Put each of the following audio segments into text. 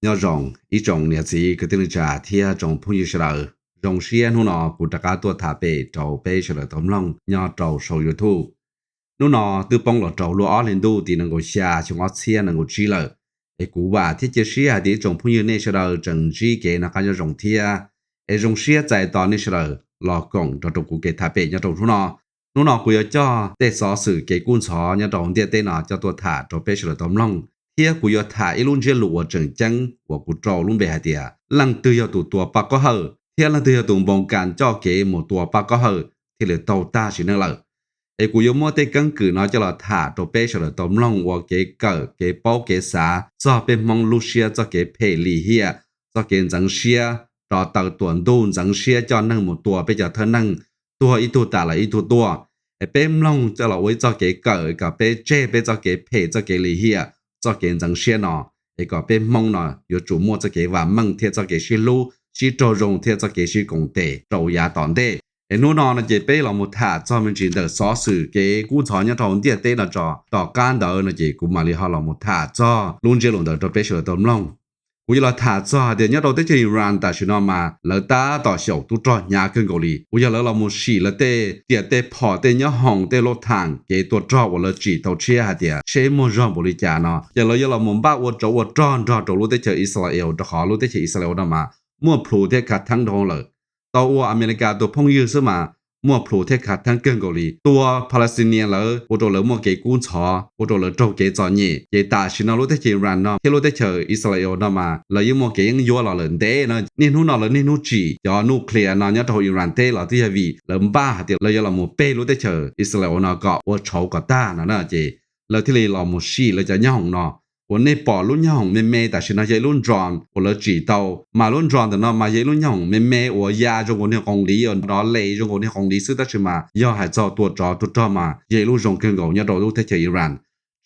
Nyob zoo ib tsoom niam txiv kwv tij neej tsa thiab tsoom phooj ywg sawv daws. Zoo siab hnub no kuv rov qab tuaj tham pem rau peb sawv daws tau mloog nyob rau saum YouTube. Hnub no twb poob los rau lub ob hli ntuj tim nees nkaum xya xyoo ob txhiab nees nkaum tsib lawm, es kuv vam thiab cia siab hais tias ib tsoom phooj ywg nej sawv daws tseem ntsib kev noj qab nyob zoo thiab. Es zoo siab txais tos nej sawv daws los koom nrog rau kuv kev tham pem nyob rau hnub no. Hnub no kuv yuav coj tej xov xwm kev kub ntxhov nyob rau ntiaj teb no coj tuaj tham rau peb sawv daws tau mloog, thiab kuv yuav tham ib lub ntsiab lus uas tseem ceeb uas kuv rau lub npe hais tias leej twg yog tus tua Paj Kaub Hawj thiab leej twg yog tus npoo kas coj kev mus tua Paj Kaub Hawj thiaj li tau tag sim neej lawm. Es kuv yuav muab tej keeb kwm no coj los tham rau peb sawv daws tau mloog ua kev kawm kev paub kev xav txog peb Hmoob lub siab txoj kev phem lim hiam, txoj kev ntxeev siab rov taw tuam ntuj ntxeev siab coj neeg mus tua peb cov thawj neeg, tuag ib tug tas lawm ib tug tuaj. Es peb mloog coj los ua ib txoj kev kawm kom peb tseg peb txoj kev phem txoj kev lim hiam txoj kev ntxeev siab no, es kom peb Hmoob no yuav tsum muaj txoj kev vam meej thiab txoj kev sib hlub sib raug zoo thiab txoj kev sib koom tes rau yav tom ntej. Es hnub no no ces peb los mus tham txog me ntsis ntawm xov xwm kev kub ntxhov nyob rau ntiaj teb no tso. Tom qab ntawd no ces kuv mam li ho los mus tham txog lub ntsiab lus ntawd rau peb sawv daws tau mloog. Kuv yuav los tham txog hais tias nyob rau teb chaws Iran tam sim no mas lawv tab tom xyaum tub rog hnyav kawg nkaus li, uas yog lawv los mus sim lawv tej riam tej phom tej nyoob hoom tej lub thaam kev tua rog uas lawv tsim tau tshiab hais tias seb muaj zog npaum li cas no ces lawv yuav los mus npaj ua tsov ua rog nrog rau lub teb chaws Israel, rau qhov lub teb chaws Israel no mas muaj plhus thiab khav theeb dhau lawm. Tau ua Amelikas tus phooj ywg xwb mas muaj plhus thiab khav theeb kawg nkaus li, tua Palestinian lawv ua rau lawv muaj kev kub ntxhov, ua rau lawv raug kev txom nyem. Ces tam sim no lub teb chaws Iran no thiab lub teb chaws Israel no mas lawv yeej muaj kev yeeb ncuab los lawm ntev no. Niaj hnub no lawv niaj hnub tsim cov nuclear no nyob rau hauv Iran teb los twb yog vim lawv npaj hais tias lawv yuav los mus peg lub teb chaws Israel no kom ua tshauv kom tag no na. Ces lawv thiaj li los mus sim lawv cov nyoob hoom no, uas nej pom lub nyoob hoom me me tam sim no yog ib lub drone uas lawv tsim tau, mas lub drone ntawm no mas yog ib lub nyoob hoom me me uas ya zoo nkaus niag qoo liv, uas nrov les zoo nkaus niag qoo liv xwb, tab sis mas yog hais txog tua tsov tua rog mas yog ib lub zoo kawg nkaus nyob rau lub teb chaws Iran.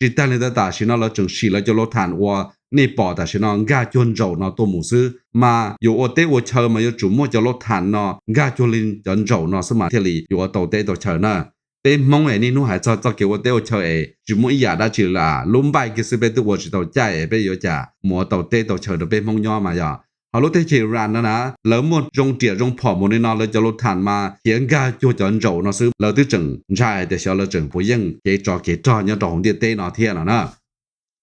Tsis tag li ntawd tam sim no lawv tseem sim lawv cov lub thaam uas nej pom tam sim no nkag cuag ntsaum no tuaj mus xwb, mas yuav ua teb ua chaw mas yuav tsum muaj cov lub thaam no nkag cuag li cov ntsaum no xwb mas thiaj li yuav ua tau teb tau chaw na. Peb Hmoob es niaj hnub hais txog txoj kev ua teb ua chaw es tsis muaj ib yam dab tsi li lawm, lub npaij kiag xwb peb twb ua tsis tau caij es peb yuav cas mus ua tau teb tau chaw rau peb Hmoob nyob mas yog. Ho lub teb chaws Iran no na, lawv muaj zoo riam zoo phom mus li no lawv cov lub thaam mas khiav nkag cuag cov ntsaum no xwb, lawv twb tseem ntshai hais tias xyov lawv tseem puas yeej kev tsov kev rog nyob rau hauv ntiaj teb no thiab no na.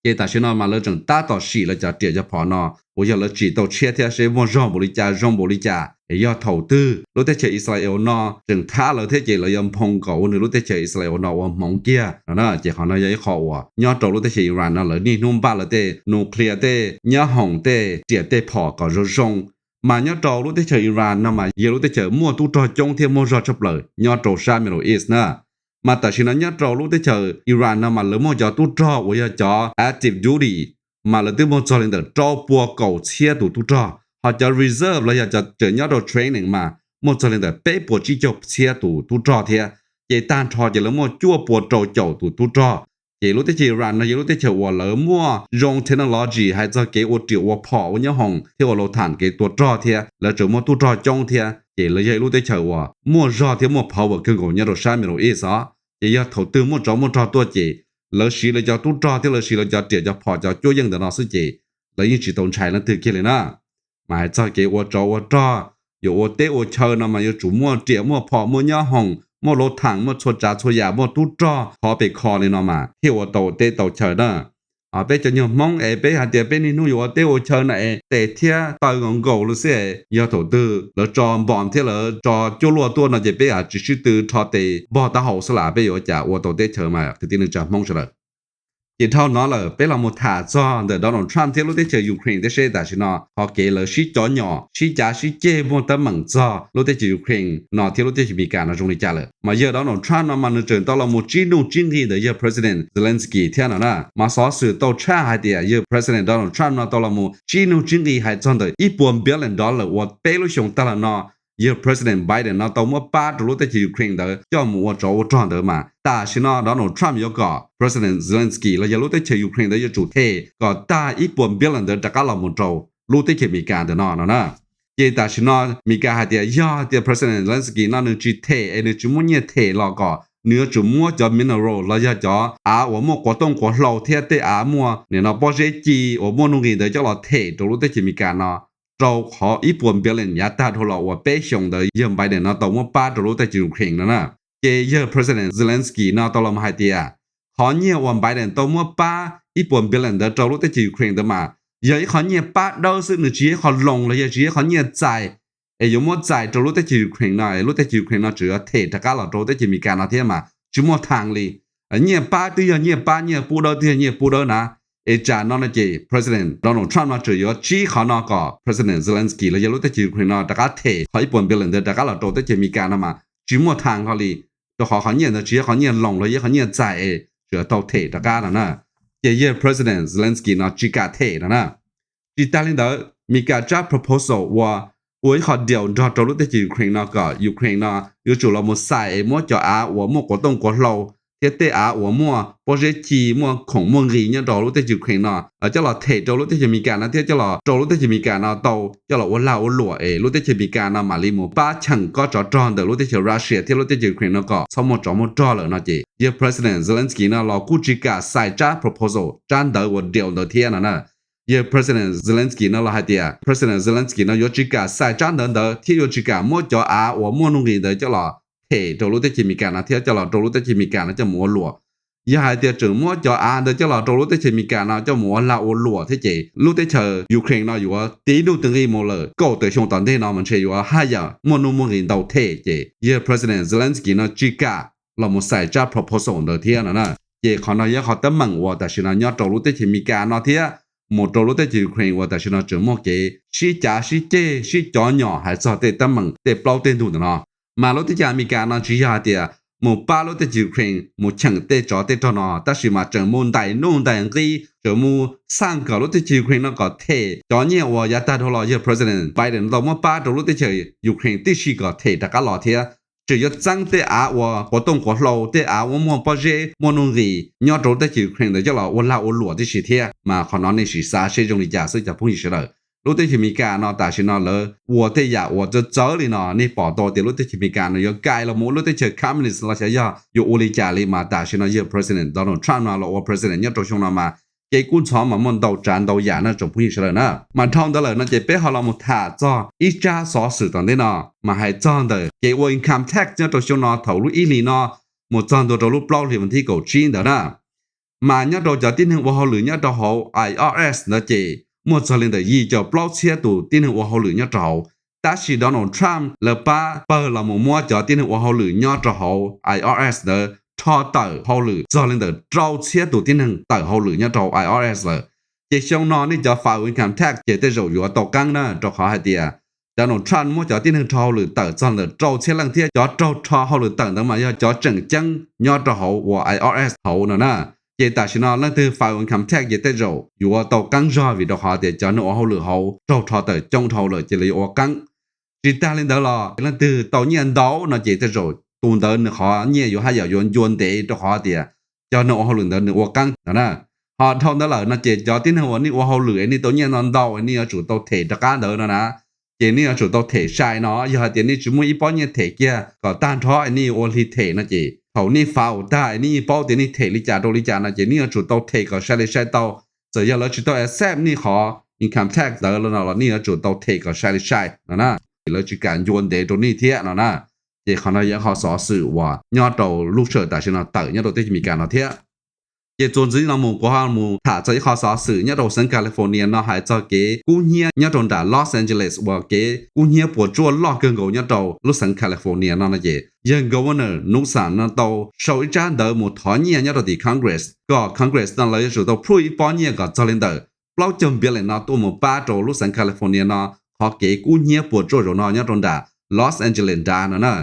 Ces tam sim no mas lawv tseem tab tom sim lawv cov riam cov phom no uas yog lawv tsim tau tshiab thiab seb muaj zog npaum li cas zoo npaum li cas es yog thaum twg lub teb chaws Israel no tseem thab lawv thiab ces lawv yuav nphoo kom ua nws lub teb chaws Israel no ua hmoov kiag no na. Ces qhov no yog ib qho uas nyob rau lub teb chaws Iran no lawv niaj hnub npaj lawv tej nuclear tej nyoob hoom tej riam tej phom kom zoo zoo. Mas nyob rau lub teb chaws Iran no mas yog lub teb chaws muaj tub rog coob thiab muaj zog tshaj plaws nyob rau sab Middle East na. Mas tam sim no nyob rau lub teb chaws Iran no mas lawv muaj cov tub rog uas yog cov active duty mas lawv twb muaj txog li ntawm rau pua kaum txhiab tus tub rog, ho cov reserve los yog cov tseem nyob rau training mas muaj txog li ntawm peb puas tsib caug txhiab tus tub rog thiab. Ces tag nrho ces lawv muaj cuaj pua rau caum tus tub rog. Ces lub teb chaws Iran no yog lub teb chaws uas lawv muaj zoo technology hais txog kev ua riam ua phom ua nyoob hoom thiab ua lub thaam kev tua rog thiab lawv tseem muaj tub rog coob thiab ces lawv yog ib lub teb chaws uas muaj zog thiab muaj power kawg nkaus nyob rau sab Middle East os. Ces yog thaum twg muaj tsov muaj rog tuaj ces lawv siv lawv cov tub rog thiab lawv siv lawv cov riam cov phom cov cuab yeej ntawm no xwb ces lawv yeej tsis tau ntshai leej twg kiag li na. Mas hais txog kev ua tsov ua rog, yuav ua teb ua chaw no mas yuav tsum muaj riam muaj phom muaj nyoob hoom muaj lub thaam muaj txhua tsav txhua yam muaj tub rog khov pes kho li no mas thiaj ua tau teb tau chaw na. Peb cov nyuag Hmoob es peb hais tias peb niaj hnub yuav ua teb ua chaw na es tes thiab taw nkaus nkaus li xwb es yog thaum twg lawv tso npom thiab lawv tso cuaj luaj tuaj no ces peb tsis sib tw rho tes npog taub hau xwb las peb yuav cas ua tau teb chaw mas kwv tij neej tsa Hmoob sawv daws. Ces dhau no lawm peb los mus tham txog ntawm Donald Trump thiab lub teb chaws Ukraine tib seb tam sim no qhov kev lawv sib cov nyom sib cav sib ceg muaj teeb meem txog lub teb chaws Ukraine no thiab lub teb chaws Amelikas no zoo li cas lawm. Mas yawg Donald Trump no mas nws tseem tau los mus tsib nuj tsib nqi ntawm yawg President Zelensky thiab no na. Mas xov xwm tau tshaj hais tias yawg President Donald Trump no tau los mus tsib nuj tsib nqi hais txog ntawm ib puas billion dollar uas peb lub xyoo tag los no yawg President Biden no tau muab pab rau lub teb chaws Ukraine ntawd coj mus ua tsov ua rog ntawd mas tam sim no Donald Trump yuav kom President Zelensky los yog lub teb chaws Ukraine ntawd yuav tsum them kom tag ib puas billion ntawd rov qab los mus rau lub teb chaws Amelikas ntawm no no na. Ces tam sim no Amelikas hais tias yog tias President Zelensky no nws tsis them es nws tsis muaj nyiaj them los kom nws yuav tsum muab cov mineral los yog cov av uas muaj quav tooj quav hlau thiab tej av muaj nim no pob zeb ci uas muaj nuj nqis ntawd coj los them rau lub teb chaws Amelikas no rau qhov ib puas billion yav tag dhau los uas peb xyoos ntawd yawg Biden no tau muab pab rau lub teb chaws Ukraine no na. Ces yawg President Zelensky no tau los hais tias qhov nyiaj uas Biden tau muab pab ib puas billion ntawd rau lub teb chaws Ukraine ntawd mas yog ib qhov nyiaj pab dawb xwb, nws tsis yog ib qho loan los yog tsis yog ib qhov nyiaj txais es yuav muab txais rau lub teb chaws Ukraine no es lub teb chaws Ukraine no tseem yuav them rov qab los rau lub teb chaws Amelikas no thiab mas tsis muaj thav li. Nyiaj pab twb yog nyiaj pab, nyiaj pub dawb twb yog nyiaj pub dawb na. Es tsam no no ces President Donald Trump no tseem yuav tsib qhov no kom President Zelensky los yog lub teb chaws Ukraine no rov qab them qhov ib puas billion ntawd rov qab los rau teb chaws Amelikas no mas tsis muaj thav hlo li, rau qhov qhov nyiaj ntawd tsis yog qhov nyiaj loan los yog qhov nyiaj txais es tseem yuav tau them rov qab no na. Ces yawg President Zelensky no tsis kam them no na. Tsis tas li ntawd, Amelikas tsab proposal uas ua ib qho deal nrog rau lub teb chaws Ukraine no kom Ukraine no yuav tsum los mus xais es muab cov av uas muaj quav tooj quav hlau thiab tej av uas muaj pob zeb ci, muaj khoom muaj nqis nyob rau lub teb chaws Ukraine no coj los them rau lub teb chaws Amelikas no thiab coj los rau lub teb chaws Amelikas no tau coj los ua lag ua luam es lub teb chaws Amelikas no mam li mus pab cheem kob tsov rog ntawm lub teb chaws Russia thiab lub teb chaws Ukraine no kom txhob muaj tsov muaj rog lawm no ces yawg President Zelensky no los kuj tsis kam xais tsab proposal, tsab ntawv uas deal ntawd thiab no na. Yawg President Zelensky no los hais tias President Zelensky no yuav tsis kam xais tsab ntawv ntawd thiab yuav tsis kam muab cov av uas muaj nuj nqis ntawd coj los them rau lub teb chaws Amelikas no thiab coj los rau lub teb chaws Amelikas no coj mus ua luam. Yog hais tias tseem muab cov av ntawd coj los rau lub teb chaws Amelikas no coj mus ua lag ua luam thiab ces lub teb chaws Ukraine no yuav tiv nuj tiv nqi mus lawm kaum tawm xyoo tom ntej no mas ntshe yuav haj yam muaj nuj muaj nqis ntau them ces yawg President Zelensky no tsis kam los mus xais tsab proposal ntawd thiab no na. Ces qhov no yog qhov teeb meem uas tam sim no nyob rau lub teb chaws Amelikas no thiab mus rau lub teb chaws Ukraine uas tam sim no tseem muaj kev sib cav sib ceg sib cov nyom hais txog tej teeb meem tej plaub tej ntug ntawm no. Mas lub teb chaws Amelikas no tsis yog hais tias mus pab lub teb chaws Ukraine mus cheem tej tsov tej rog no, tab sis mas tseem mus ntais nuj ntais nqi, tseem mus xaj kom lub teb chaws Ukraine no kom them cov nyiaj uas yav tag dhau los yawg President Biden tau muab pab rau lub teb chaws Ukraine tib si kom them rov qab los thiab. Tseem yuav txeeb tej av uas quav tooj quav hlau, tej av uas muaj pob zeb muaj nuj nqis nyob rau lub teb chaws Ukraine ntawd coj los ua lag ua luam tib si thiab. Mas qhov no nej sim xav seb zoo li cas xwb cov phooj ywg sawv daws. Lub teb chaws Amelikas no tam sim no lawv ua tej yam uas txawv txawv li no, nej pom tau tias lub teb chaws Amelikas no yuav kais los mus ua lub teb chaws communist los xyov yog yuav ua li cas li mas tam sim no yawg President Donald Trump no los ua President nyob rau xyoo no mas kev kub ntxhov mas muaj ntau tsav ntau yam na tsoom phooj ywg sawv daws na. Mas dhau ntawd lawm no ces peb ho los mus tham txog ib tsab xov xwm tom ntej no, mas hais txog ntawm kev ua income tax nyob rau xyoo no thaum lub ib hlis no mus txog ntua rau lub plaub hlis vas thib kaum tsib ntawd na. Mas nyob rau cov tib neeg ua hauj lwm nyob rau hauv I R S ntawd ces muaj txog li ntawm yim caum plaub txhiab tus tib neeg ua hauj lwm nyob rau hauv. Tab sis Donald Trump lawv pab pawg los mus muab cov tib neeg ua hauj lwm nyob rau hauv I R S ntawd rho tawm hauj lwm txog li ntawm rau txhiab tus tib neeg tawm hauj lwm nyob rau hauv I R S lawm. Ces xyoo no nej cov file income tax ces tej zaum yuav tau qeeb na, rau qhov hais tias Donald Trump muab cov tib neeg rho hauj lwm tawm txog ntawm rau txhiab leej thiab cov raug rho hauj lwm tawm ntawd mas yog cov tseem ceeb nyob rau hauv uas I R S hauv no na. Ces tam sim no leej twg file income tax ces tej zaum yuav tau qeeb zog vim rau qhov tias cov neeg ua hauj lwm hauv raug rho tawm coob dhau lawm ces lawv yuav ua qeeb. Tsis tas li ntawd los leej twg tau nyiaj ntau no ces tej zaum tus ntawd nws qhov nyiaj yuav haj yam yuav ncua ntev rau qhov tias cov neeg ua hauj lwm ntawd nws ua qeeb no na. Ho dhau ntawd lawm no ces cov tib neeg uas nej ua hauj lwm es nej tau nyiaj no ntau es nej yuav tsum tau them rov qab ntawd no na. Ces nej yuav tsum tau them sai no, yog hais tias nej tsis muaj ib pob nyiaj them kiag kom tag nrho es nej yuav ua hli them no ces thaum nej file tag es nej yeej paub tias nej them li cas rau li cas no ces nej yuav tsum tau them kom sai li sai tau. Txawm yog lawv tsis tau accept nej qhov income tax ntawd los no los nej yuav tsum tau them kom sai li sai no na. Ces lawv tsis kam ncua ntev rau nej thiab no na. Ces qhov no yog qhov xov xwm uas nyob rau lub sij hawm tam sim no tawm nyob rau teb chaws Amelikas no thiab. Ces txuas ntxiv no mus kuv ho mus tham txog ib qho xov xwm nyob rau xeev California no hais txog kev kub hnyiab nyob rau nram Los Angeles uas kev kub hnyiab puas tsuaj loj kawg nkaus nyob rau lub xeev California no no ces yawg Governor Newsom no tau sau ib tsab ntawv mus thov nyiaj nyob rau tim Congress kom Congress no lawv yuav tsum tau approve ib pob nyiaj kom txog li ntawm plaub caug billion no tuaj mus pab rau lub xeev California no qhov kev kub hnyiab puas tsuaj zaum no nyob rau nram Los Angeles nrad no na.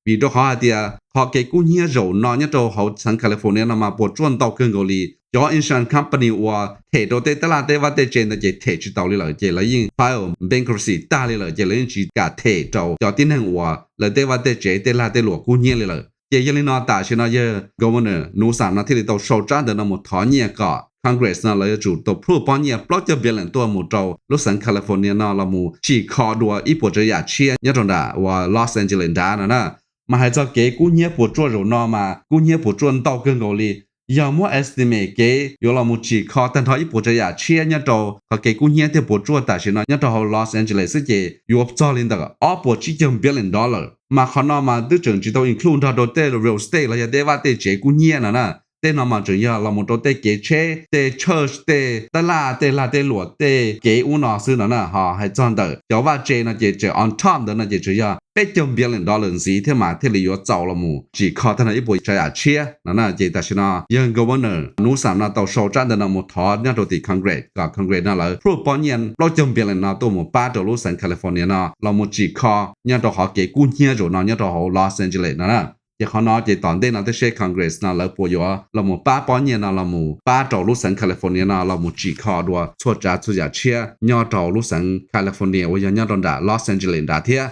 Vim rau qhov hais tias qhov kev kub hnyiab zaum no nyob rau hauv xeev California no mas puas tsuaj ntau kawg nkaus li. Cov insurance company uas them rau tej tab laj tej vaj tej tsev ntawd ces them tsis taus li lawm ces lawv yeej file bankruptcy tag li lawm ces lawv yeej tsis kam them rau cov tib neeg uas lawv tej vaj tej tsev tej lag tej luam kub hnyiab li lawm. Ces yog li no tam sim no yawg Governor Newsom no thiaj li tau sau tsab ntawv no mus thov nyiaj kom Congress no lawv yuav tsum tau approve pob nyiaj plaub caug billion tuaj mus rau lub xeev California no los mus tsim kho dua ib puas tsav yam tshiab nyob rau nram uas Los Angeles nrad no na. Mas hais txog kev kub hnyiab puas tsuaj zaum no mas kub hnyiab puas tsuaj ntau kawg nkaus li. Yog muab estimate kev yuav los mus tsim kho tag nrho ib puas tsav yam tshiab nyob rau qhov kev kub hnyiab thiab puas tsuaj tam sim no nyob rau hauv Los Angeles xwb ces yuav txog li ntawm ob puas tsib caug billion dollar. Mas qhov no mas twb tseem tsis tau include nrog rau tej real estate los yog tej vaj tej tsev kub hnyiab no na. Tej no mas tseem yog los mus rau tej kev tsheb, tej church, tej tab laj, tej lag tej luam, tej kev ub no xwb no na. Ho hais txog ntawm cov vaj tse no ces tseem on top ntawd no ces tseem yog peb caug billion dollar ntxiv thiab mas thiaj li yuav txaus los mus tsim kho tag nrho ib puas tsav yam tshiab no na. Ces tam sim no yog Governor Newsom no tau sau tsab ntawv no mus thov nyob rau tim Congress kom Congress no lawv approve pob nyiaj plaub caug billion no tuaj mus pab rau lub xeev California no los mus tsim kho nyob rau qhov kev kub hnyiab zaum no nyob rau hauv Los Angeles no na. Ces qhov no ces tom ntej no tej seb Congress no lawv puas yuav los mus pab pob nyiaj no los mus pab rau lub xeev California no los mus tsim kho dua txhua tsav txhua yam tshiab nyob rau lub xeev California uas yog nyob rau nram Los Angeles nrad thiab.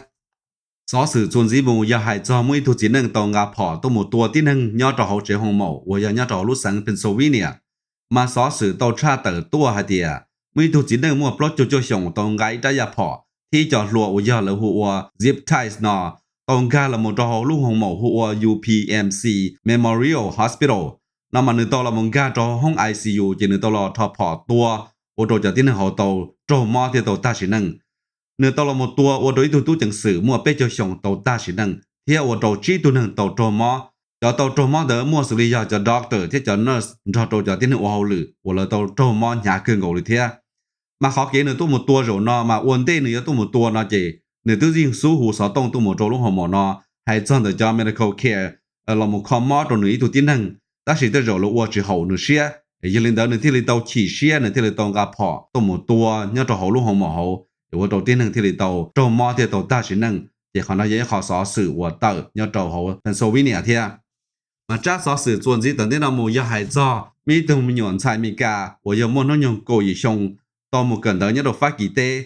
Xov xwm txuas ntxiv mus yog hais txog muaj ib tug txiv neej tau nqa phom tuaj mus tua tib neeg nyob rau hauv tsev hoo maum uas yog nyob rau hauv lub xeev Pennsylvania. Mas xov xwm tau tshaj tawm tuaj hais tias muaj ib tug txiv neej muaj plaub caug cuaj xyoos tau nqa ib rab yaj phom thiab ib co hlua uas yog lawv hu ua zip ties no tau nkag los mus rau hauv lub hoo maum hu ua U P M C Memorial Hospital no mas nws tau los mus nkag rau hoob I C U ces nws tau los rho phom tua ua rau cov tib neeg hauv tau raug mob thiab tau tag sim neej. Nws tau los mus tua ua rau ib tug tub ceev xwm muaj peb caug xyoo tau tag sim neej thiab ua rau tsib tug neeg tau raug mob. Cov tau raug mob ntawd muaj xws li yog cov doctor thiab cov nurse nrog rau cov tib neeg ua hauj lwm uas lawv tau raug mob hnyav kawg nkaus li thiab. Mas qhov kev nws tuaj mus tua zaum no mas ua ntej nws yuav tuaj mus tua no ces nws twb yeej xub hu xov tooj tuaj mus rau lub hoo maum no hais txog ntawm cov medical care los mus kho mob rau nws ib tug tib neeg, tab sis tej zaum lawv ua tsis haum nws siab. Yog li ntawd nws thiaj li tau chim siab, nws thiaj li tau nqa phom tuaj mus tua nyob rau hauv lub hoo maum hauv, ces ua rau tib neeg thiaj li tau raug mob thiab tau tag sim neej. Ces qhov no yog ib qho xov xwm uas tawm nyob rau hauv Pennsylvania thiab. Mas tsab xov xwm txuas ntxiv tom ntej no mus yog hais txog muaj ib tug me nyuam ntxhais Amelikas uas yog muaj hnub nyoog kaum yim xyoo tau mus kawm ntawv nyob rau Fab Kis teb.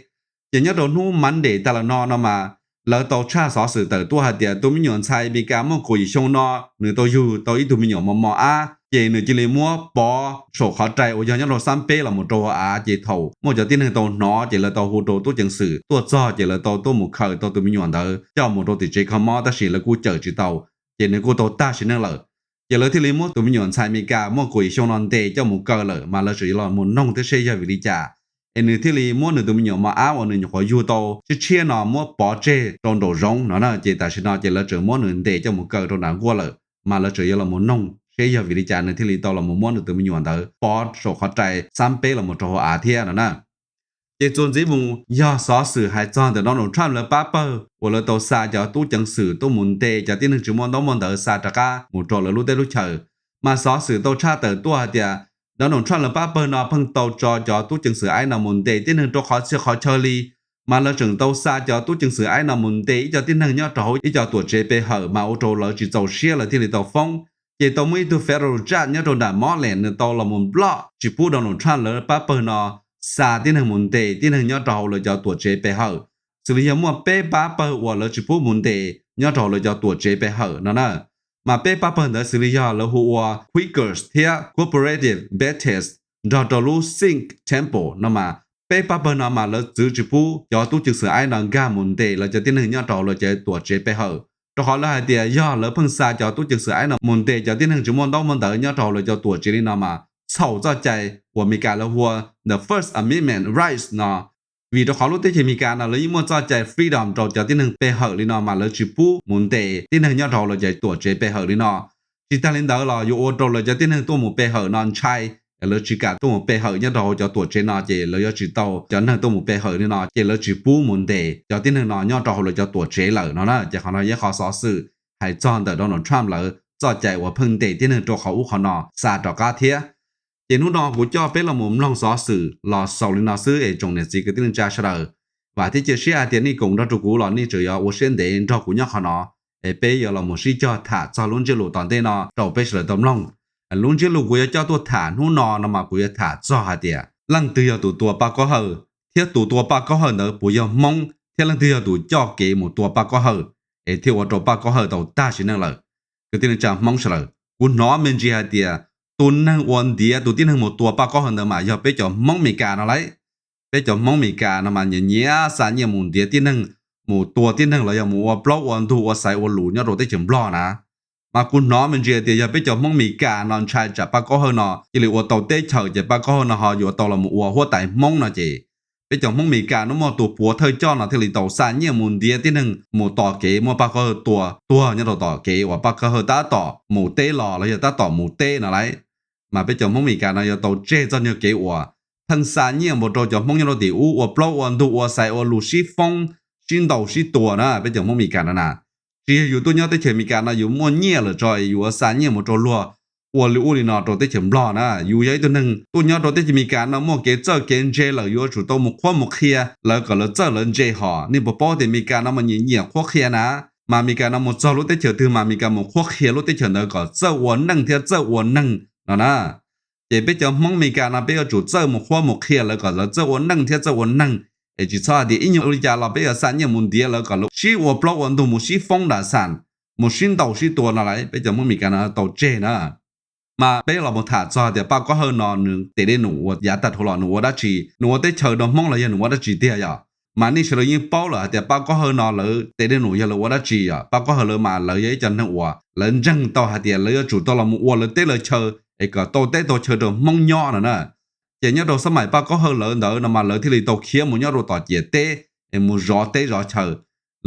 Ces nyob rau hnub Monday tas los no no mas lawv tau tshaj xov xwm tawm tuaj hais tias tus me nyuam ntxhais Amelikas muaj kaum yim xyoo no nws tau yug tau ib tug me nyuam mos mos ab, ces nws cia li muab pov saum qhov rai uas yog nyob rau xab peb los mus rau hauv av. Ces thaum muaj cov tib neeg tau hnov ces lawv tau hu rau tub ceev xwm tuaj txog ces lawv tau tuaj mus khaws tau tus me nyuam ntawd coj mus rau tim tsev kho mob, tab sis lawv kuj cawm tsis tau, ces nws kuj tau tag sim neej lawm. Ces lawv thiaj li muab tus me nyuam ntxhais Amelikas muaj kaum yim xyoo no ntes coj mus kaw lawm, mas lawv tseem yuav los mus noog thiab seb yog vim li cas es nws thiaj li muab nws tus me nyuam mos ab uas nws nyuam qhuav yug tau tshiab tshiab no muab pov tseg rau nraum zoov no na. Ces tam sim no ces lawv tseem muab nws ntes coj mus kaw rau nram nkuaj lawm, mas lawv tseem yuav los mus noog seb yog vim li cas nws thiaj li tau los mus muab nws tus me nyuam ntawd pov saum qhov rai xab peb los mus rau hauv av thiab no na. Ces txuas ntxiv mus yog xov xwm hais txog ntawm Donald Trump lawv pab pawg uas lawv tau xa cov tub ceev xwm tuaj mus ntes cov tib neeg tsis muaj ntaub muaj ntawv xa rov qab mus rau lawv lub teb lub chaw. Mas xov xwm tau tshaj tawm tuaj hais tias Donald Trump lawv pab pawg no pheej tau tso cov tub ceev xwm ice no mus ntes tib neeg rau qhov txhia qhov chaw li. Mas lawv tseem tau xa cov tub ceev xwm ice no mus ntes ib co tib neeg nyob rau hauv ib co tuam tsev pe hawm, mas ua rau lawv tsis txaus siab lawv thiaj li tau foob. Ces tau muaj ib tug federal judge nyob rau nram Maryland nws tau los mus block tsis pub Donald Trump lawv pab pawg no xa tib neeg mus ntes tib neeg nyob rau hauv lawv cov tuam tsev pe hawm. Xws li yog muaj peb pab pawg uas lawv tsis pub mus ntes nyob rau hauv lawv cov tuam tsev pe hawm no na. Mas peb pab pawg ntawd xws li yog lawv hu ua Quakers thiab Cooperative Baptists nrog rau lub Sikh Temple no mas peb pab pawg no mas lawv txwv tsis pub cov tub ceev xwm ice no nkag mus ntes lawv cov tib neeg nyob rau hauv lawv cov tuam tsev pe hawm, rau qhov lawv hais tias yog lawv pheej xa cov tub ceev xwm ice no mus ntes cov tib neeg tsis muaj ntaub muaj ntawv nyob rau hauv lawv cov tuam tsev li no mas txhaum txoj cai uas Amelikas lawv hu ua the First Amendment rights no. Vim rau qhov lub teb chaws Amelikas no lawv yeej muaj txoj cai freedom rau cov tib neeg pe hawm li no mas lawv tsis pub mus ntes tib neeg nyob rau hauv lawv cov tuam tsev pe hawm li no. Tsis tag li ntawd los yuav ua rau lawv cov tib neeg tuaj mus pe hawm no ntshai, lawv tsis kam tuaj mus pe hawm nyob rau hauv cov tuam tsev no ces lawv yuav tsis tau cov neeg tuaj mus pe hawm li no ces lawv tsis pub mus ntes cov tib neeg no nyob rau hauv lawv cov tuam tsev lawm no na. Ces qhov no yog qhov xov xwm hais txog ntawm Donald Trump lawv txoj cai uas pheej ntes tib neeg rau qhov ub qhov no xa rov qab thiab. Ces hnub no kuv coj peb los mus mloog xov xwm los xaus li no xwb es tsoom niam txiv kwv tij neej tsa sawv daws, vam thiab cia siab hais tias nej koom nrog rau kuv los nej tseem yuav ua siab ntev nrog kuv nyob qhov no, es peb yuav los mus sib cog tham txog lub ntsiab lus tom ntej no rau peb sawv daws tau mloog. Lub ntsiab lus kuv yuav coj tuaj tham hnub no no mas kuv yuav tham txog hais tias leej twg yog tus tua Paj Kaub Hawj, thiab tus tua Paj Kaub Hawj ntawd puas yog Hmoob, thiab leej twg yog tus coj kev mus tua Paj Kaub Hawj es thiaj ua rau Paj Kaub Hawj tau tag sim neej lawm. Kwv tij neej tsa Hmoob sawv daws, kuv hnov me ntsis hais tias tus neeg uas ntiav tus tib neeg mus tua Paj Kaub Hawj ntawd mas yog peb cov Hmoob Meskas no lauj. Peb cov Hmoob Meskas no mas nyiam nyiam xa nyiaj mus ntiav tib neeg, mus tua tib neeg los yog mus ua plaub ua ntug ua xaiv ua lus nyob rau teb chaws Nplog na. Mas kuv hnov me ntsis tias yog peb cov Hmoob Mes Kas no ntshai tsam Paj Kaub Hawj no cia li ua tau teb chaws ces Paj Kaub Hawj no ho yuav tau los mus ua huab tais Hmoob no ces peb cov Hmoob Mes Kas no muaj tus puav thawj coj no thiaj li tau xa nyiaj mus ntiav tib neeg mus tom kev muab Paj Kaub Hawj tua tuag nyob rau tom kev uas Paj Kaub Hawj tab tom mus teb los los yog tab tom mus teb no lauj. Mas peb cov Hmoob Mes Kas no yuav tau tseg txoj nyuag kev uas pheej xa nyiaj mus rau cov Hmoob nyob rau tim ub ua plaub ua ntug ua xaiv ua lus sib foob sib ntaus sib tua na peb cov Hmoob Mes Kas no na. Tsis yog yus tuaj nyob teb chaws Mes Kas no yus muaj nyiaj lawm tso es yus yuav xa nyiaj mus rau luag ua li ub li no rau teb chaws Nplog na. Yus yog ib tug neeg tuaj nyob rau teb chaws Mes Kas no muaj kev txawj kev ntse lawm yuav tsum tau mus qhuab mus qhia lawv kom lawv txawj lawv ntse hos. Nej puas paub tias Mes Kas no mas nyiam nyiam qhuab qhia na, mas Mes Kas no mus txog lub teb chaws twg mas Mes Kas mus qhuab qhia lub teb chaws ntawd kom txawj ua neej thiab txawj ua neeg no na. Ces peb cov Hmoob Mes Kas no peb yuav tsum txawj mus qhuab mus qhia lawv kom lawv txawj ua neej thiab txawj ua neeg, es tsis txhob hais tias ib nyuag ua li cas los peb yuav xa nyiaj mus ntiav lawv kom lawv sib ua plaub ua ntug mus sib foob nram xam, mus sib ntaus sib tua no lauj. Peb cov Hmoob Mes Kas no tau tseg na. Mas peb los mus tham txog tias Paj Kaub Hawj no nws tes dej num uas yav tag dhau los nws ua dab tsi, nws ua teb chaws rau Hmoob los yog nws ua dab tsi tiag yom? Mas nej sawv daws yeej paub lawm hais tias Paj Kaub Hawj no lawv tes dej num yog lawv ua dab tsi yom? Paj Kaub Hawj lawv mas lawv yog ib cov neeg uas lawv ntseeg tau hais tias lawv yuav tsum tau los mus ua lawv teb lawv chaw es kom tau teb tau chaw rau Hmoob nyob no na. Ces nyob rau xab maim Paj Kaub Hawj lawv ntawd no mas lawv thiaj li tau khiav mus nyob rau tom ciam teb es mus zov teb zov chaw.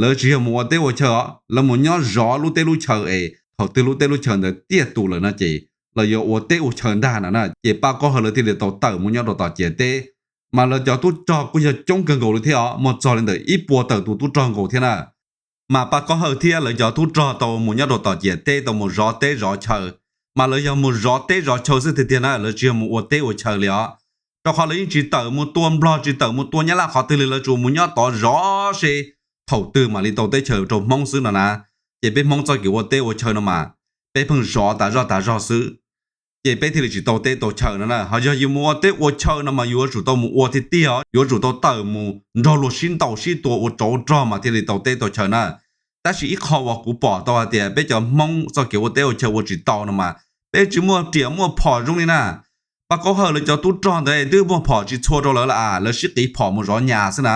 Lawv tsis yog mus ua teb ua chaw os, lawv mus nyob zov lub teb lub chaw es thaum twg lub teb lub chaw ntawd tiaj tus lawm no ces lawv yuav ua teb ua chaw ntag no na. Ces Paj Kaub Hawj lawv thiaj li tau tawm mus nyob rau tom ciam teb. Mas lawv cov tub rog kuj yog coob kawg nkaus li thiab os, muaj txog li ntawm ib puas tawm tus tub rog nkaus thiab na. Mas Paj Kaub Hawj thiab lawv cov tub rog tau mus nyob rau tom ciam teb tau mus zov teb zov chaw. Mas lawv yog mus zov teb zov chaw xwb tiag tiag na, lawv tsis yog mus ua teb ua chaw li os. Rau qhov lawv yeej tsis tawm mus tua Nplog tsis tawm mus tua Nyab Laj qhov twg li, lawv tsuas mus nyob tod zov seb thaum twg mam li tau teb chaws rau Hmoob xwb no na. Ces peb Hmoob txoj kev ua teb ua chaw no mas peb pheej zov tas zog tas zog xwb, ces peb thiaj li tsis tau teb tau chaw no na. Ho yog yus mus ua teb ua chaw no mas yuav tsum tau mus ua tiag tiag os, yuav tsum tau tawm mus nrog luag sib ntaus sib tua ua tsov rog mas thiaj li tau teb tau chaw na. Tab sis ib qho uas kuv pom tau hais tias peb cov Hmoob txoj kev ua teb ua chaw ua tsis tau no mas peb tsis muaj riam muaj phom zoo li na. Paj Kaub Hawj lawv cov tub rog ntawd twb muaj phom tsis txhua rau lawv lawm, lawv sib qiv phom mus zov nyas xwb na.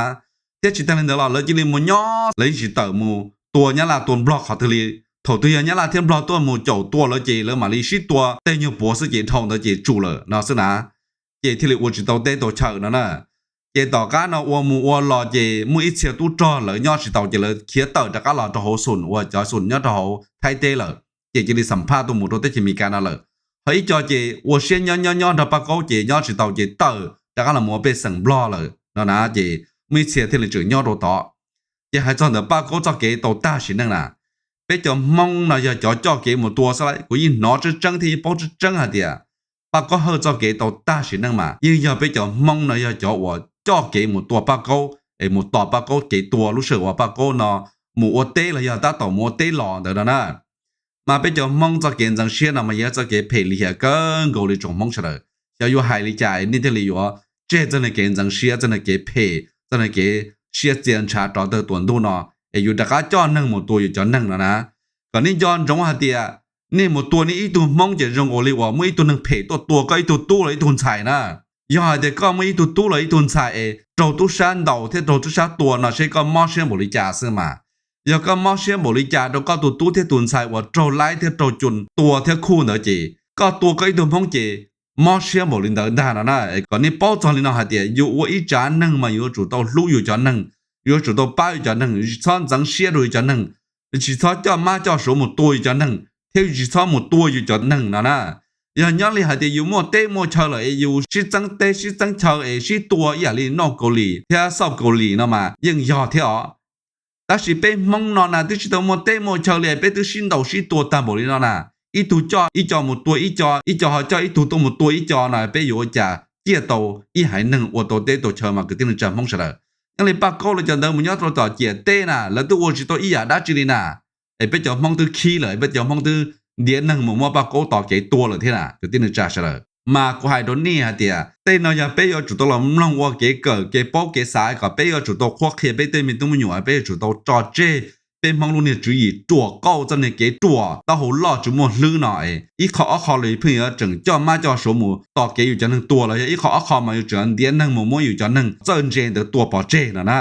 Thiab tsis tag li ntawd los lawv cia li mus nyob, lawv yeej tsis tawm mus tua Nyab Laj tua Nplog qhov twg li. Thaum twg yog Nyab Laj thiab Nplog tuaj mus caum tua lawv ces lawv mam li sib tua tej nyuag puav xwb ces dhau ntawd ces tsum lawm no xwb na. Ces thiaj li ua tsis tau teb tau chaw no na. Ces tom qab no ua mus ua los ces muaj ib txhia tub rog lawv nyob tsis tau ces lawv khiav tawm rov qab los rau hauv Xum uas cov Xum nyob rau hauv Thaib teb lawm, ces cia li xam phaj tuaj mus rau teb chaws Amelikas no lawm. Ho ib co ces ua siab nyob nyob nyob nrog Paj Kaub ces nyob tsis tau ces tawm rov qab los mus ua pej xeem Nplog lawm no na. Ces muaj ib txhia thiaj li tseem nyob rau tod. Ces hais txog ntawm Paj Kaub txoj kev tau tag sim neej na, peb cov Hmoob no yog cov coj kev mus tua xwb lauj. Kuv yeej hnov tseeb tseeb thiab yeej paub tseeb tseeb hais tias Paj Kaub Hawj txoj kev tau tag sim neej mas yeej yog peb cov Hmoob no yog cov uas coj kev mus tua Paj Kaub es mus tos Paj Kaub kev tua lub sij hawm uas Paj Kaub no mus ua teb los yog tab tom mus ua teb los ntawd no na. Mas peb cov Hmoob txoj kev ntxeev siab no mas yog txoj kev phem lim hiam kawg nkaus li tsoom Hmoob sawv daws. Xyov yuav hais li cas es nej thiaj li yuav tseg txoj niag kev ntxeev siab, txoj niag kev phem, txoj niag kev siab txias ntshav rov tawg tuam ntuj no es yus rov qab coj neeg mus tua yus cov neeg no na. Kom nej nco ntsoov hais tias nej mus tua nej ib tug Hmoob ces zoo nkaus li uas muaj ib tug neeg phem tuaj tua koj ib tug tub los ib tug ntxhais na. Yog hais tias koj muaj ib tug tub los ib tug ntxhais es raug tub sab ntaus thiab raug tub sab tua no seb koj mob siab npaum li cas xwb mas. Yog koj mob siab npaum li cas rau koj tus tub thiab tus ntxhais uas raug laib thiab raug cua tua thiab khuj ntawd ces koj tua koj ib tug Hmoob ces mob siab npaum li ntawd ntag no na. Kom nej paub txog li no hais tias yus ua ib tsav neeg mas yuav tsum tau hlub yus cov neeg, yuav tsum tau pab yus cov neeg, yus tsis txhob ntxeev siab rau yus cov neeg, yus tsis txhob coj mab coj suav mus tua yus cov neeg thiab yus tsis txhob mus tua yus cov neeg no na. Yog nyob li hais tias yus muaj teb muaj chaw lawm es yus sib txeeb teb sib txeeb chaw es sib tua ib yam li noj Kaus Lim thiab xauj Kaus Lim no mas yeej yog thiab os. Tab sis peb Hmoob no na twb tsis tau muaj teb muaj chaw li peb twb sib ntaus sib tua tag npaum li no na. Ib tug coj ib co mus tua ib co, ib co ho coj ib tug tuaj mus tua ib co no peb yuav ua cas ciaj tau ib haiv neeg ua tau teb tau chaw mas kwv tij neej tsa Hmoob sawv daws. Nyob li Paj Kaub lawv cov ntawd mus nyob rau tom ciam teb na lawv twb ua tsis tau ib yam dab tsi li na. Es peb cov Hmoob twb khib lawm, peb cov Hmoob twb ntiav neeg mus muab Paj Kaub tos kev tua lawm thiab na kwv tij neej tsa sawv daws. Mas kuv hais rau nej hais tias tej no yog peb yuav tsum tau los mloog ua kev kawm kev paub kev xav kom peb yuav tsum tau qhuab qhia peb tej me tub me nyuam, peb yuav tsum tau tso tseg peb Hmoob lub niag tswv yim ruam qauj txoj niag kev ruam taub hau loj tsis muaj hlwb no es ib qho ob qho los pheej yuav tseem coj mab coj suav mus tos kev yus cov neeg tua los yog ib qho ob qho mas yus tseem ntiav neeg mus muab yus cov neeg txawj ntse ntawd tua pov tseg no na.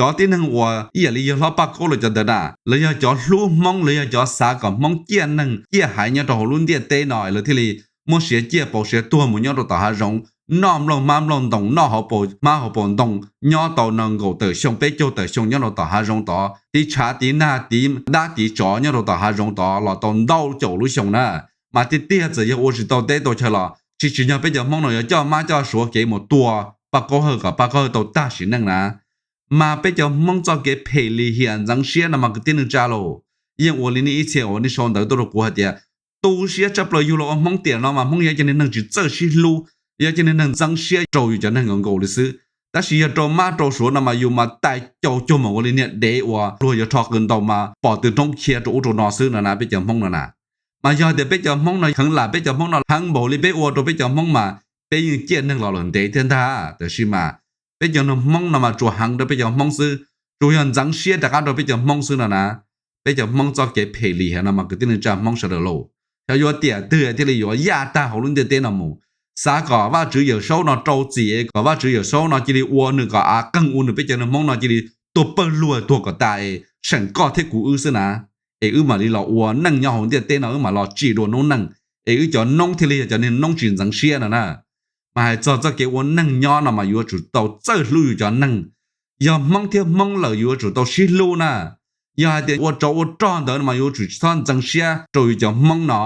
Cov tib neeg uas ib yam li yawg hlob Paj Kaub lawv cov ntawd na, lawv yog cov hlub Hmoob, lawv yog cov xav kom Hmoob ciaj neeg ciaj haiv nyob rau hauv lub ntiaj teb no, lawv thiaj li muab siav ciaj pauv siav tuag mus nyob rau tom hav zoov, noj nplooj hmab nplooj ntoo, noj hauv paus hmab hauv paus ntoo, nyob tau nees nkaum tawm xyoo peb caug tawm xyoo nyob rau tom hav zoov tod, tiv tshav tiv nag tiv dab tiv tsov nyob rau tom hav zoov tod los tau ntau caum lub xyoo na. Mas tiag tiag txawm yog ua tsis tau teb tau chaw los tsis tsim nyog peb cov Hmoob no yuav coj mab coj suav kev mus tua Paj Kaub Hawj kom Paj Kaub Hawj tau tag sim neej na. Mas peb cov Hmoob txoj kev phem lim hiam ntxeev siab no mas kwv tij neej tsa lauj, yeej ua li nej ib txhia uas nej sau ntawv tuaj rau kuv hais tias tu siab tshaj plaws yug los ua Hmoob tiam no mas Hmoob yog cov niag neeg tsis txawj sib hlub, yog cov niag neeg ntxeev siab rau yus cov neeg nkaus nkaus li xwb. Tab sis yog rau mab rau suav no mas yus mas tais cau cuag mas ua li niag dev uas luag yuav rho qws ntaus mas pom tw roob khiav rau ub rau no xwb no na peb cov Hmoob no na. Mas yog tias peb cov Hmoob no heev lam peb cov Hmoob no heev npaum li peb ua rau peb cov Hmoob mas peb yeej ciaj neeg los lawm ntev thiab ntag. Tab sis mas peb cov neeg Hmoob no mas tsuas heev rau peb cov Hmoob xwb, tsuas yog ntxeev siab rov qab rau peb cov Hmoob xwb no na. Peb cov Hmoob txoj kev phem lim hiam no mas kwv tij neej tsa Hmoob sawv daws lauj, xyov yuav tiam twg thiaj li yuav yaj tag hauv lub ntiaj teb no mus. Xav kom Vajtswv Yawmsaub no rau txim es kom Vajtswv Yawmsaub no cia li ua nws kom av qeeg ua nws peb cov neeg Hmoob no cia li tuag pawg lug tuag kom tas es seem koj thiab kuv wb xwb na. Es wb mam li los ua neej nyob hauv ntiaj teb no, wb mam los tsim dua noob neej, es wb cov noob thiaj li yog cov niag noob tsis ntxeev siab no na. Mas hais txog txoj kev ua neej nyob no mas yuav tsum tau txawj hlub yus cov neeg. Yog Hmoob thiab Hmoob lawm yuav tsum tau sib hlub na. Yog hais tias ua tsov ua rog ntawd no mas yuav tsum tsis txhob ntxeev siab rau yus cov Hmoob no.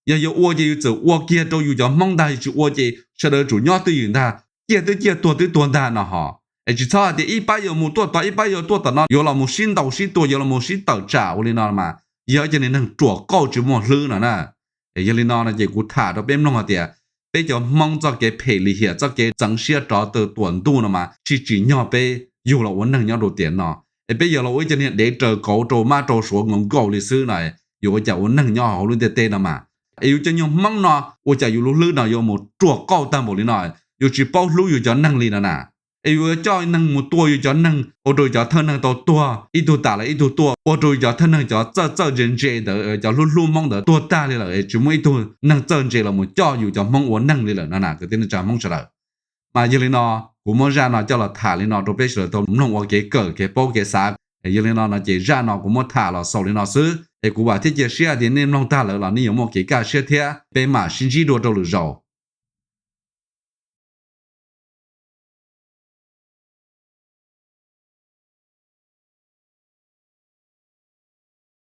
Yog yuav ua ces yus txawm ua kiag rau yus cov Hmoob ntag, yus tsis ua ces sawv daws tsum nyob twj ywm ntag, ciaj twb ciaj tuag twb tuag ntag no ho. Es tsis txhob hais tias ib pab yuav mus tuaj tod ib pab yuav tuaj tom no, yuav los mus sib ntaus sib tua, yuav los mus sib tawm tsam ua li no mas yog ib co niag neeg ruam qauj tsis muaj hlwb no na. Es yog li no no ces kuv tham rau peb mloog hais tias peb cov Hmoob txoj kev phem lim hiam txoj kev ntxeev siab rov tawm tuam ntuj no mas tsis tsim nyog peb yug los ua neeg nyob rau tiam no. Es peb yuav los ua ib co niag dev raws kauv rau mab rau suav nkaus nkaus li xwb no, yuav ua cas ua neeg nyob hauv lub ntiaj teb no mas. Es yus cov nyuag Hmoob no ua cas yus lub hlwb no yuav mus ruam qauj tag npaum li no, yus tsis paub hlub yus cov neeg li no na. Es yuav coj neeg mus tua yus cov neeg ua rau yus cov thawj neeg tau tuag ib tug tas lawm ib tug tuaj, ua rau yus cov thawj neeg cov txawj txawj ntse ntse ntawd, cov hlub hlub Hmoob ntawd tuag tag li lawm es tsis muaj ib tug neeg txawj ntse los mus coj yus cov Hmoob ua neeg li lawm no na kwv tij neej tsa Hmoob sawv daws. Mas yog li no, kuv muab zaj no coj los tham li no rau peb sawv daws tau mloog ua kev kawm kev paub kev xav. Yog li no no ces zaj no kuv muab tham los xaus li no xwb, es kuv vam thiab cia siab tias nej mloog tag lawm los nej yuav muaj kev kaj siab thiab. Peb mam sib ntsib dua rau lwm zaus.